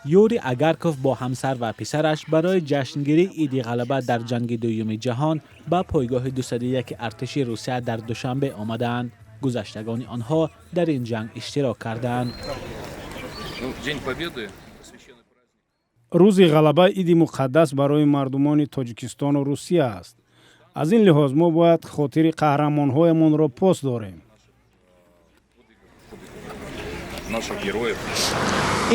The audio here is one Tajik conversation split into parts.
Юрий Агарков бо ҳамсар ва писараш барои ҷашнгирии Иди Ғалаба дар ҷанги Дуюми ҷаҳон ба пойгоҳи 201 артиши Русия дар Душанбе омадаанд. Гузаштагони онҳо дар ин ҷанг иштирок кардаанд. Ну, День Победы священный праздник. Рӯзи Ғалаба иди муқаддас барои мардумони Тоҷикистону Русия аст. Аз ин лиҳоз мо бояд хотири қаҳрамонҳоямонро пос дорем. Наших героев.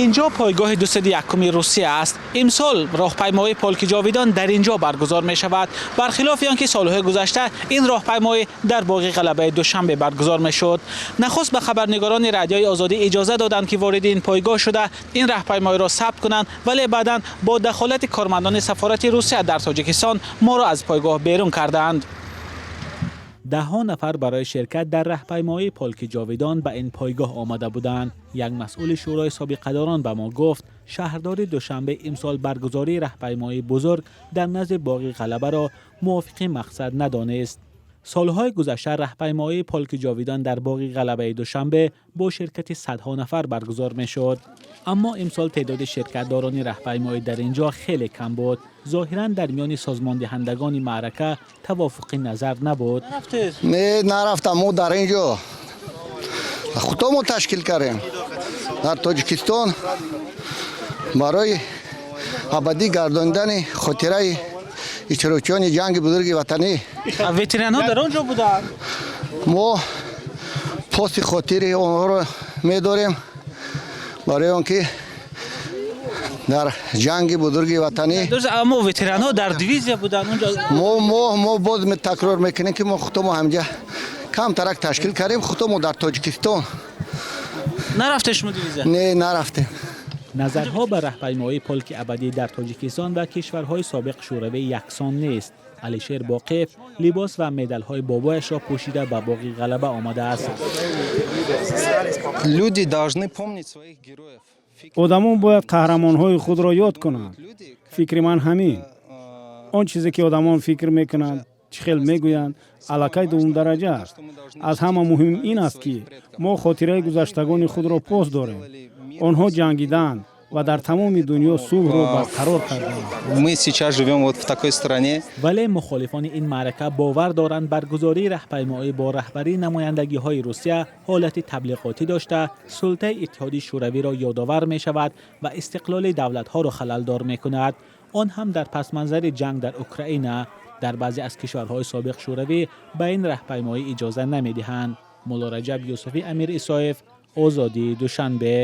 Инҷо пойгоҳи 201-уми Русия аст. Имсол роҳпаймоии Полки ҷовидон дар инҷо баргузор мешавад, бархилофи он ки солҳои гузашта ин роҳпаймоӣ дар боғи Ғалабаи Душанбе баргузор мешуд. Нахуст ба хабарнигорони Радиои Озодӣ иҷоза доданд, ки вориди ин пойгоҳ шуда, ин раҳпаймоиро сабт кунанд, вале баъдан бо дахолати кормандони сафорати Русия дар Тоҷикистон моро аз пойгоҳ берун карданд. Даҳҳо нафар барои ширкат дар раҳпаймоии Полки ҷовидон ба ин пойгоҳ омада буданд. Як масъули шӯрои собиқадорон ба мо гуфт, шаҳрдори Душанбе имсол баргузории раҳпаймоии бузург дар назди боғи Ғалабаро мувофиқи мақсад надонист. Солҳои гузашта раҳпаймоии Полки ҷовидон дар боғи Ғалабаи Душанбе бо ширкати садҳо нафар баргузор мешуд, аммо имсол теъдоди ширкатдорони раҳпаймоӣ дар ин ҷо хеле кам буд. Зоҳиран, дар миёни созмондиҳандагони маърака тавофуқи назар набуд. Не, нарафтам. Мо дар ин ҷо худомо ташкил кардем дар Тоҷикистон барои абадӣ гардонидани хотираи иштирокчиёни ҷанги Бузурги Ватанӣ. Ветеранҳо дар он ҷо буданд. Мо поси хотири онҳоро медорем, барои он ки дар ҷанги Бузурги Ватанӣ. Дуруст, аммо ветеранҳо дар дивизия буданд онҷо. Мо боз такрор мекунем, ки мо худомо ҳамҷа камтарак ташкил кардем, худомо дар Тоҷикистон. Нарафте шумо дивизия? Не, нарафтем. Назарҳо ба раҳпаймоии Полки абадӣ дар Тоҷикистон ва кишварҳои собиқ Шӯравӣ яксон нест. Алишер Боқиев либос ва медалҳои бобояшро пӯшида ба боғи Ғалаба омадааст. Люди должны помнить своих героев. Одамон бояд қаҳрамонҳои худро ёд кунанд. Фикри ман ҳамин. Он чизе ки одамон фикр мекунанд, чӣ хел мегӯянд, аллакай дуввумдараҷа аст. Аз ҳама муҳим ин аст, ки мо хотираи гузаштагони худро пос дорем. Онҳо ҷангиданд ва дар тамоми дунё сулҳро барқарор карданд. Мы сейчас живем вот в такой стране. Вале мухолифони ин маърака бовар доранд, баргузории раҳпаймоӣ бо раҳбарии намояндагиҳои Русия ҳолати таблиғотӣ дошта, султаи Иттиҳоди Шӯравиро ёдовар мешавад ва истиқлоли давлатҳоро халалдор мекунад, он ҳам дар пасманзари ҷанг дар Украина. Дар баъзе аз кишварҳои собиқ Шӯравӣ ба ин раҳпаймоӣ иҷоза намедиҳанд. Муллораҷаб Юсуфӣ, Амир Исоев, Озодӣ, Душанбе.